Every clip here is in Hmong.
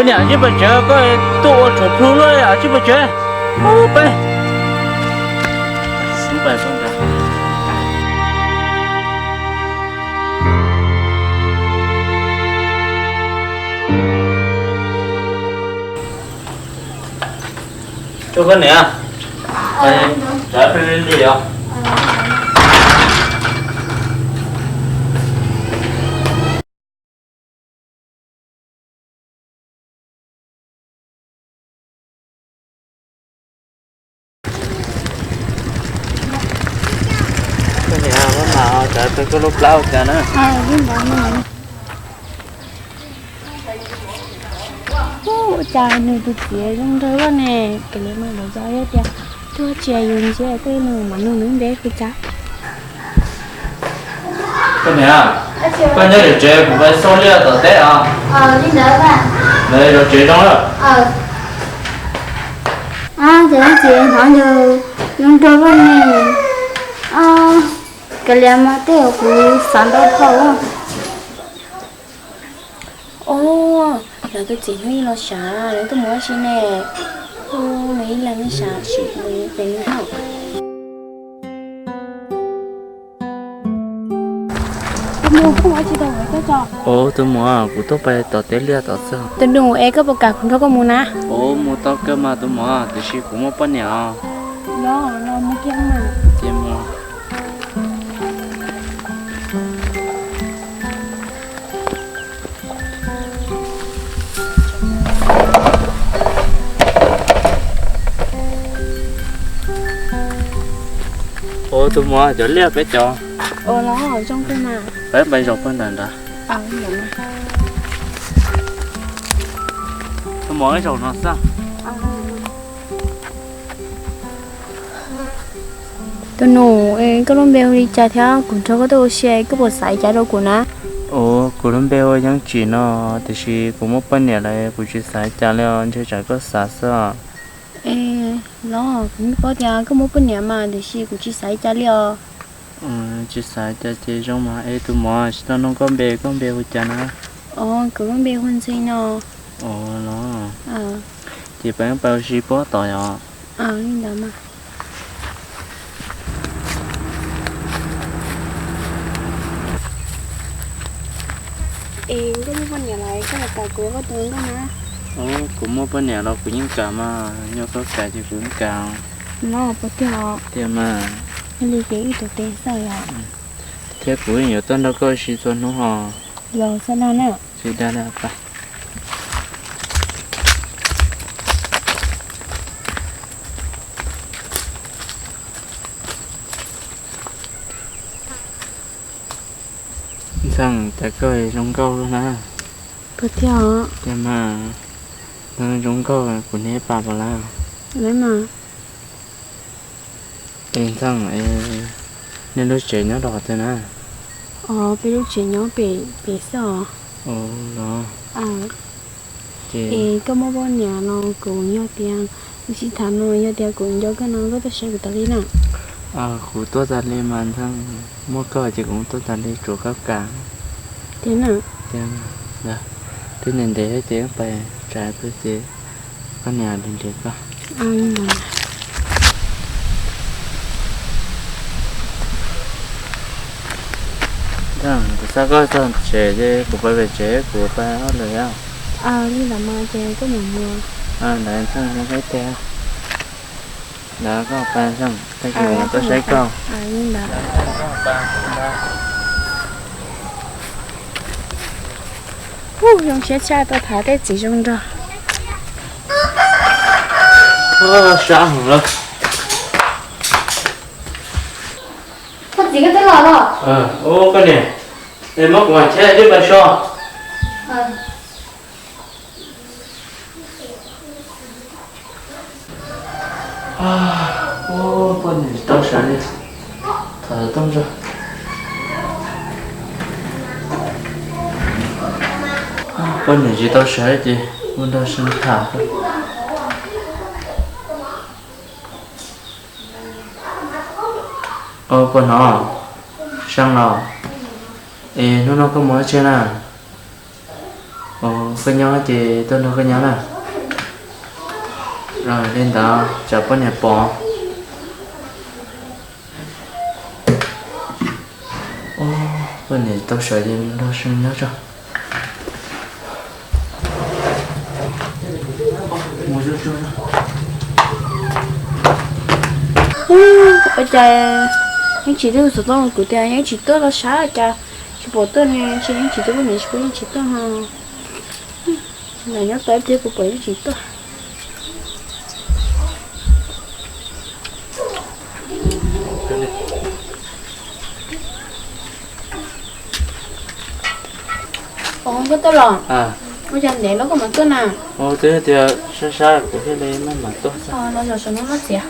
Yam sib pes tsev koj tuaj ua tsham plhu lawm yam sib pes tsev. Peb. Rau koj niam, tsav pheej li li os. Koj niam, muab mas tsav pheej koj lub plab ua cas na. Ua cas nws tus txiv zoo nraug luaj ne, kav liam mas lawv cov tias tuaj tsis yus ntsia tej no mas nug nws npe hu cas. Koj niam, koj nyob yus tsev kuv pais xauj liaj tom teb os. Lawv zov tsev zoo lawm. Ces txiv hnov nws zoo nraug luaj ne. Kav liam mas tej uas kuv xav ntau dhau. Os, lawv tus txiv hnub ib los sav, lawv tuaj mus ua si ne. Nws ib leeg ib sab sim nws pem nws hauj. Tus nus, koj ua tsis tau ua koj tso. Os, tus muam, kuv tuaj pais tom teb liaj tom xwb. Tus nus, es koj puas kam kuv nrog koj mus na? Os, mus tau kawg mas tus muam, tiam sis kuv muaj poj niam os. Los, los mus kiag mas. Ces mus. Ua tus muam, cov liaj peb cov. Ua los zoo kawg mas. Peb pais zaum puag nram nrad. Tus muam, zaum no xwb. Tus nus, koj lub npe hu li cas thiab kuv nrog koj tuaj ua si koj puas xav li cas rau kuv na? Os, kuv lub npe hu Yeeb Tsim no, tiam sis kuv muaj poj niam lawm kuv tsis xav li cas li os, ntshe tsam koj xav xwb os. Es los kuv yeej paub tias koj muaj poj niam mas, tiam sis kuv tsis xav li cas li os. Tsis xav li cas ces zoo mas. Es tus muam, tsis tau nug koj npe, koj npe hu cas na? Os, kuv lub npe hu Ntxhi no. Os los. Ces peb pais ua si puag tom yom. Li ntawd mas. Es koj muaj poj niam lawm koj puas kam kuv ua koj tus hluas nkauj na? Kuv muaj poj niam los kuv yeej kam mas, yog koj kam ces kuv yeej kam. Los puas tiag os? Tiag mas. Yog li ces wb tus tes xwb yom. Thiab kuv yeej yuav tuaj nrog koj ua si txhua hnub hos. Los xwb dag na. Tsis dag li pas. Ntxhee, cas koj zoo nkauj na. Puas tiag os? Tiag mas, zoo nkauj kuv niam pam puas lawm? Es Ntxhee, nej lub tsev nyob rau qhov twg na? Os, peb lub tsev nyob pem, pem xwb os. Los. Es koj muaj poj niam los kuv yog tias, kuv sib tham no yog tias kuv nco koj no koj tuaj saib kuv tas li na. Kuv tuaj tas li mas Ntxhee, muaj koj ces kuv tuaj tas li, tsuas koj kam. Tiag na. Twb ntev ntev ces pais tsav pw ces koj niam nrhiav koj. Kuv xa koj txog tsev ces kuv pais pem tsev kuv pais ob lwm. Li ntawd mas ces koj mus mus. Ntawd Ntxhee, ntawd koj pais Ntxhee, tag kis kuv tuaj saib koj. Ub, zoo siab tshaj tau tham tej txiv zoo nraug. Sab heev lawm. Koj txiv koj twb los los? Ua koj niam, es muab kuv mam cheb twb pais so. Poj niam tsis tau sawv li. Thov tooj zog. Poj niam tsis tau sawv ces ua nrog Seej tham. Ua puas hnov? Seej los? Es hnub no koj mus dab tsi na? Koj nyob ces tuaj nrog koj nyob na. Li ntawd tsam poj niam pom. Poj niam tau sawv ces nrog nyob tso. Ua cas Yeej Tsim twb xov tooj kuv tias Yeej Tsim tuaj los sav cas tsis pom tuaj ne, ntshe Yeej Tsim twb poj niam tsis pub Yeej Tsim tuaj no. Nyob tau ib pliag puas pom Yeej Tsim tuaj. Koj tuaj los? Ua cas ntev lawm koj mam tuaj na? Twb tias sab sab kuv thiaj li mam tuaj. Los zaum saum no muab txiav.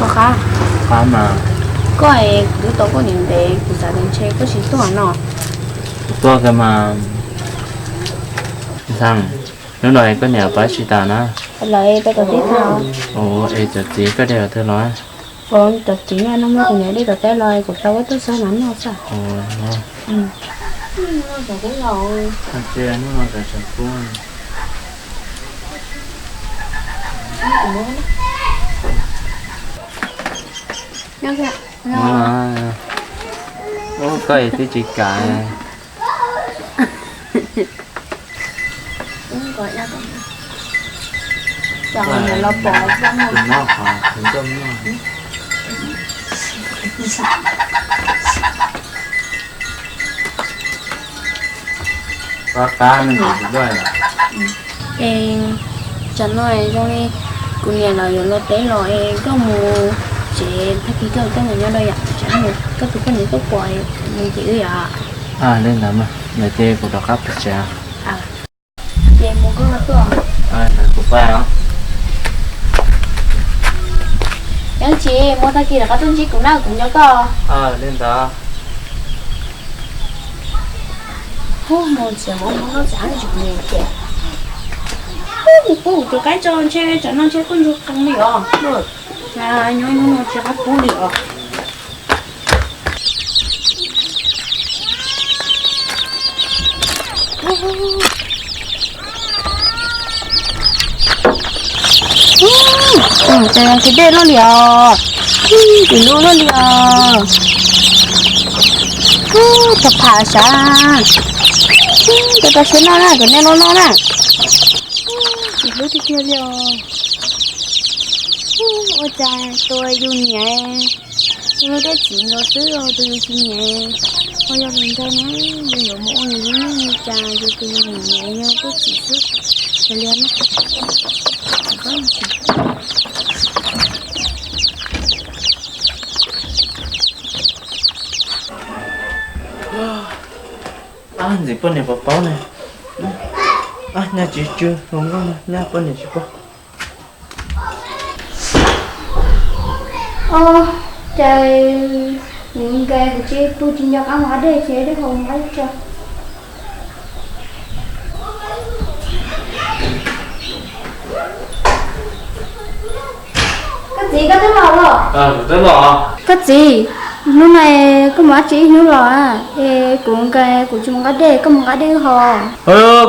Koj qab, koj es kuv twb tau koj niam ntev kuv xav tias ntshe koj tsis tuaj no. Kuv tuaj kawg mas. Ntxhee, hnub no es koj niam pab tsis tas na? Lawv pab tom teb tag. Es cov txiv koj de qhov twg los? Cov txiv no no muab kuv niam de tom teb los kuv tau ua tuaj xwb mas noj xwb. Koj es twb tsis kam. Es tsam no zoo li kuv niam lawv yuav los teb los es koj mus tsev, tag kis koj mus nyob dua yom, tsam koj tus poj niam tuaj pom nws ces wb yom. Li ntawd mas, ntawd ces kuv rov qab pem tsev. Ces mus koj tuaj. Kuv pab os. Yeej Tsim, mus tag kis rov qab tuaj ntsib kuv na, kuv nco koj. Li ntawd. Mus txiav mov mus noj txav tsis kuv niam tias. Kuv pub kuv tus qaib tso ntshe tsam no ntshe kuj ntsuag qees li os. Nyob hnub no tsis qab pub li os. Tus dej loj li os, tus lub loj li os. Tau pham sav, tus tau siab noj na, tus nej loj loj na. Tus lub tiag tiag li os. Ua cas tus yus nyiam yus lub dej txiv nkaus xwb, tus yus tsis nyiam ho yog lus nco na, yus yuav mus ua yus lub neej li cas yus tus yus nyiam nyiam yog dej txiv xwb. Kav liam na. Ab, ntxim poj niam puas paub ne? Ab, nyaj tsis tsw hluas nkauj no, nyaj poj niam tsis paub. Os, cas kuv nkaus kuv tsis pub tsis nco qab mus nqa dej ces dej haus mus nqa tso. Koj txiv, koj twb los los? Koj txiv, hnub no koj mus dab tsi ib hnub los? Es kuv nkaus kuv tsis mus nqa dej, koj mus nqa dej wb haus.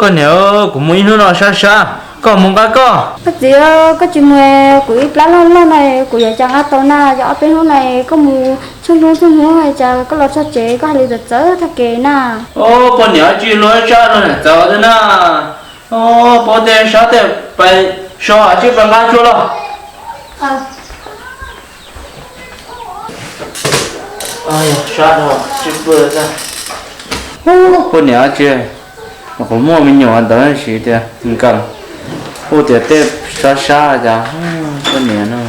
Koj niam, kuv mus ib hnub no sab sab, koj mus nqa koj. Koj txiv, koj tsis mus, kuv ib plab loj loj no kuv yuav cas nqa tau na, yog ob peb hnub no koj mus tsheej hnub tsheej hnub cas koj los txog tsev koj hais lus txawv txawv tag kev na. Poj niam, tsis luag ib sab no niam txawv thiab na. Pab tej sab tej pais so tsib pais nqa tsuag los. Sab dhau tsis pw. Poj niam, tsis, qhov muaj me nyuam ntawd siv tias nkawd hu tias tej sab sab cas poj niam no.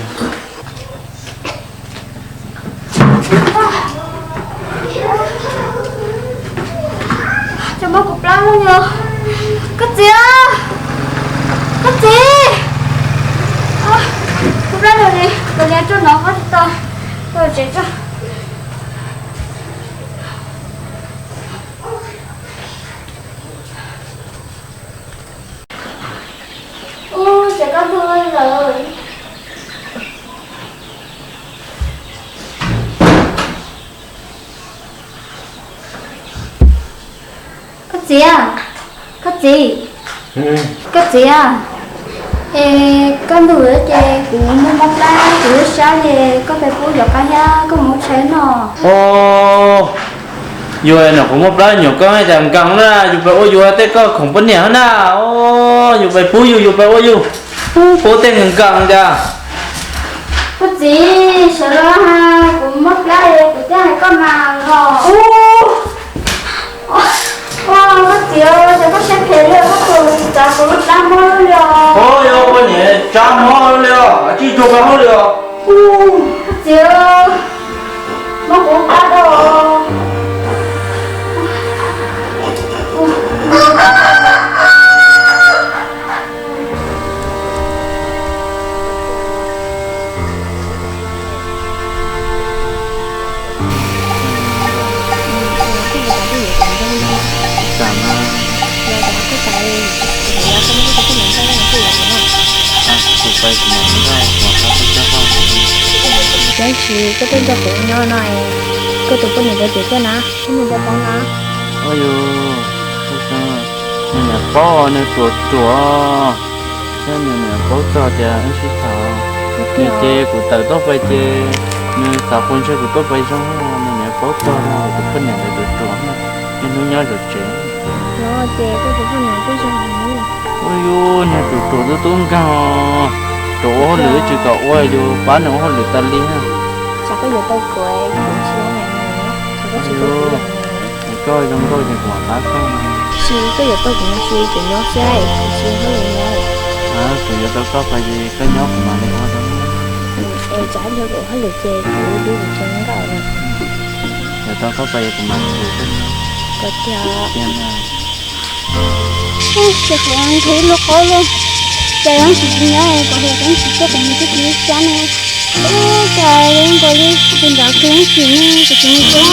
Cov muab kuv plab loj yog. Koj txiv, koj txiv. Kuv plab loj li, kuv niam tuaj no qab tsis tau, tuaj tsev tso. Ub, ces koj tuaj lawm. Txiv, koj txiv, koj txiv, es koj ntuj ces kuv muaj mob plab kuv lub sab ces koj pab pub yuav qab thiab koj mus ua tshais noj. Yus nyuam qhuav muaj plab nyuam koj cas nkees na, yus pab ua yus tej koj khoom poj niam na. Yus pab pub yus, yus pab ua yus, pub tej nkees nkees cas. Koj txiv, sawv los, kuv muaj plab kuv thiaj hais koj mas los. Koj txiv, cas koj siab phem li, koj tus txiv txav kuv lub plab mob li os. Ua yog poj niam tsav mob li os, tsis tshua pab mob li os. Koj txiv, mob kuv plab dua. Tab sis koj tuaj nrog kuv nyob no, koj tus poj niam puas tseem tuaj na, koj mus nrog paub na. Ua yus, nws niam paub nws ruam ruam, thiab nws niam paub txog tias wb sib tham. Nws ces kuv tawm tuaj pais ces nws xav quas ntsej kuv tuaj pais zoo, nws niam paub txog no kuv poj niam ntawd ruam ruam, niaj hnub nyob zov tsev. Ces koj tus poj niam kuj zoo heev. Ua yus, niag ruam ruam tub tub nkeeg, ruam ua hauj lwm tsis kam ua, yus pab nws ua hauj lwm tas li na. Tsam koj yuav tau kuv, kuv tsis, koj zoo nkauj ces kuv mam pab koj. Tab sis koj yuav tau kuv no ces kuv nyob xwb, kuv tsis ua hauj lwm no. Kuv yuav tau koj pais ces koj nyob kuv mam li ua rau. Es tsam nrog kuv ua hauj lwm ces kuv dub kuv tsis zoo nkauj na. Yuav tau koj pais kuv mam li ua rau. Koj tiag. Ces kuv nqhis lub qab los, ces Yeeb Tsis tsis nyob, kuv hu Yeeb Tsis tuaj kuv mus twb tsis xyab no. Ub, cas zoo nkaus li tus nrad hu Yeeb Tsis ne, kuv tsis mus tsev.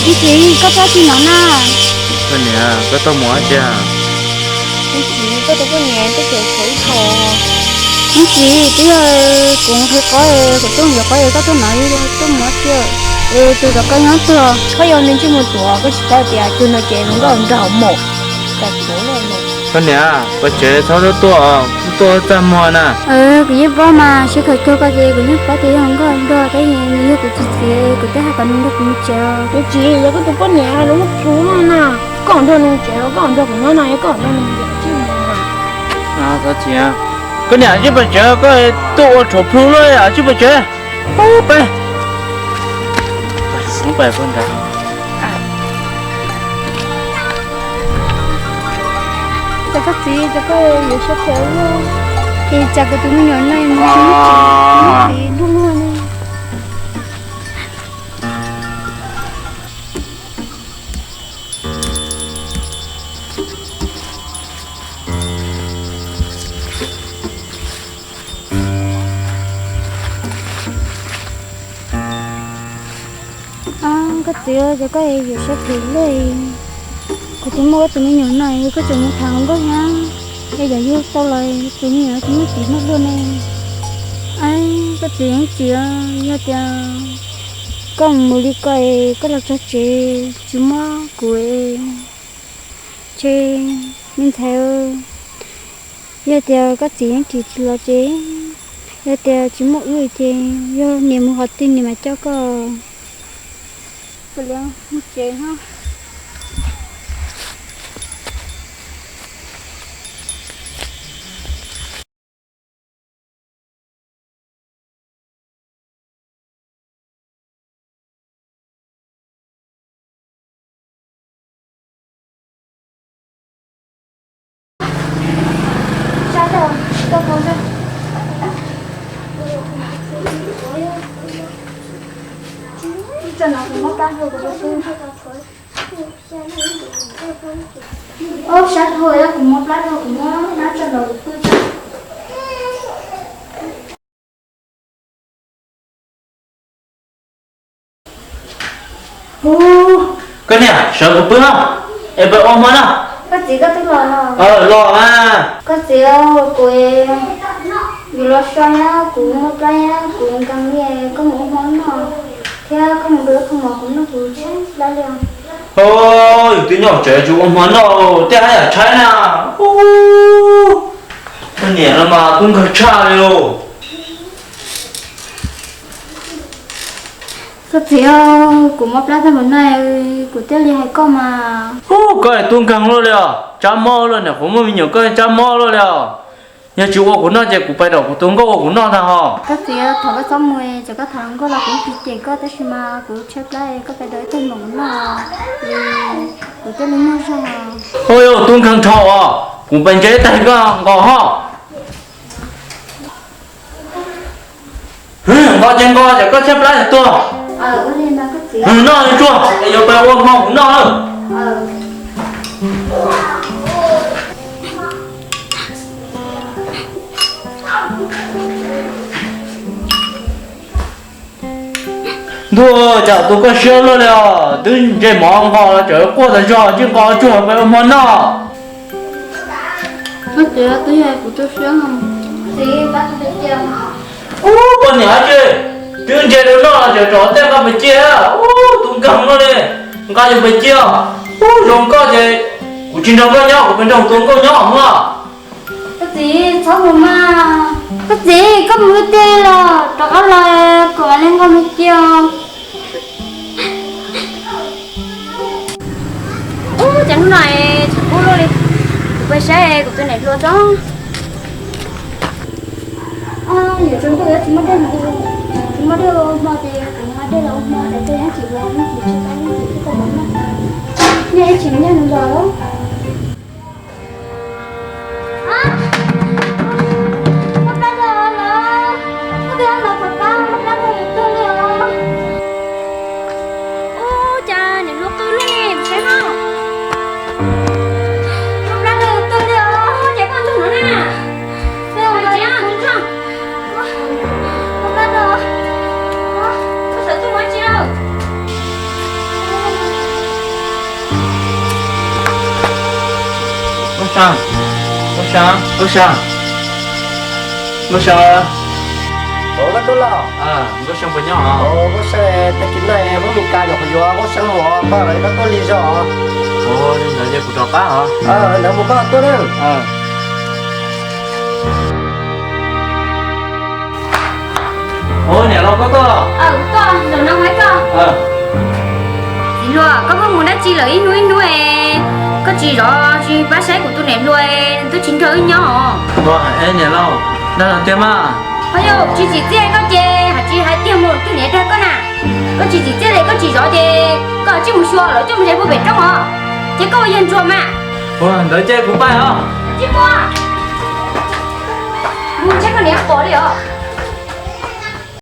Yeeb Tsis, koj txhob tsis hnov na. Koj niam, koj tuaj mus dab tsi? Yeeb Tsis, koj tus poj niam twb tseem tshuav ib qho. Yeeb Tsis, twb yog kuv nqhis qab, kuv tuaj mus yuav qab, koj tuaj hnov tuaj mus dab tsi? Es tus tom koj nyob twg? Koj yuav nws ntsej muag tuav, koj tsis paub tias tus no ces zoo nkauj nraug mos. Koj niam, koj tsev txhob tuaj, txaj muag na. Kuv yeej paub mas, sib khaws tuag koj ces kuv yeej paub tias yog nkauj nraug, tab sis nws yog kuv txiv txiv, kuv twb hais kom nws nrog kuv mus tsev. Yeeb Tsis, yog koj tus poj niam los muab plhu no na, koj nrog nws tsev los koj nrog kuv nyob no, yog koj nrog nws tsev tsis mus na. Koj niam, tsis pais tsev, koj tuaj ua tshuav plhu lawm, tsis pais tsev. Peb pais pab nrad. Cas koj txiv, cas koj yuav siab phem ua luaj, es cas kuv tus me nyuam no mus tsis muaj txiv, muaj txiv luaj luaj ne. Koj txiv, cas koj yuav siab phem luaj, kuv twb muaj koj tus me nyuam no, koj tseem mus tham hluas nkauj thiab, es yog yug tau los tus me nyuam no tsis muaj txiv muaj luaj ne. Koj txiv, txiv, yog tias koj mus li ko es koj los txog tsev tsis muab kuv es, ntshe me ntxhais, yog tias koj txiv Yeeb Tsis tsis los ces, yog tias tsis muaj wb ces yog niam mus qhov twg niam mam coj koj. Kuv yuav mus tsev no. Ub, sab dhau, kuv muab plab rau kuv muab nab tso nrog kuv pw tso. Koj niam, sawv kuv pw no, es peb ua hmo no. Koj txiv, koj twb los los? Los mas. Koj txiv, kuv Kuv los so nyab, kuv mob plab nyab, kuv nkees li, koj mus ua hmo noj thiab koj mus rau ib qho mov kuv noj kuv tshaib plab li os. Yus twb nyob tsev tsis ua hmo noj tej haj yam tshaib na. Ub, koj niam no mas tub nkeeg tshaj li lauj. Koj txiv, kuv mob plab tag npaum no kuv thiaj li hais koj mas. Ub, koj tub nkeeg luaj li os, tsab mob luaj, niam qhuav muaj me nyuam koj tsab mob luaj li os. Yog tsis ua kuv noj ces kuv pais rau kuv tus nkauj ua kuv noj ntag hos. Koj txiv, thov koj txhob mus, txawm koj thov nkauj los kuv tsis cem koj tab sis mas kuv tshaib plab, koj pais rau ib tug npaum no, kuv thiaj li muaj zog. Ua yog tub nkeeg dhau os, kuv pais ntse ib tag koj nqos hos. Nqos ces nqos, ces koj tshaib plab ces tuag. Noj tsuag es yuav pais ua hmo kuv noj lawm. Ntuj, cas tus koj siab luaj li os, twb ntse mov nqos los tseem quaj tas zog, tsis nqos tsuag pais ua hmo noj. Ub, poj niam, twb ntse rau noj los tseem rov tej nqa pais cia. Ub, tus nkeeg luaj li, nqa yus pais cia. Ub, zoo koj ces kuv tsis nrog koj nyob, kuv pais nrog tus nkauj nyob mog. Koj txiv, txhob mus mas. Koj txiv, koj mus twg los rov qab los kom mam li nqa mus cia. Ub, cas hnub no tshav kub luaj li, kuv pais saib kuv tus niam hluas tso. Yuav tsaus ntuj yuav tsis muaj dej, tsis muaj dej ua hmo ces kuv nqa dej los ua hmo, ces tej yeeb tsis los, yeeb tsis tsis tau, yeeb tsis tau mov noj, nyob ib tsis nyob nws los. Ub, cas niam hluas qw luaj li, mus saib no. Ub, plab ntuj tuag li os, ces koj ntuj no na. Koj sawv tuaj ua dab tsi lauj? Nkauj Sa, Nkauj Sa, Nkauj Sa, Nkauj Sa. Ov, koj tuaj los? Nkauj Sa puas nyob? Nkauj Sa, tag kis no muab Mes Kas nyuam qhuav yuav Nkauj Sa mus, koj tuaj li zog. Ov, li ntawd ces kuv rov qab os. Ntawd mus koj tuaj na. Ov, niam laus, koj tuaj los? Kuv tuaj, zaum no ua koj. Txiv hluas, koj pheej mus dab tsi lawm ib hnub ib hnub es koj tsis zov tsis pab saib kuv tus niam hluas, nws twb tsis nrog wb nyob os. Ua, niam laus, dag los tiag mas. Ho yog tsis tsim txiaj koj ces hais tsis hais tiag mus twb niam dag koj na. Koj tsis tsim txiaj li koj tsis zov ces koj tsij mus xyuas lawv coj mus zais puag pem roob os. Ces koj ua yawg ntsuag mas. Ua, ntawd ces kuv pais os. Tsis mus, mus ntshe koj niam pom li os.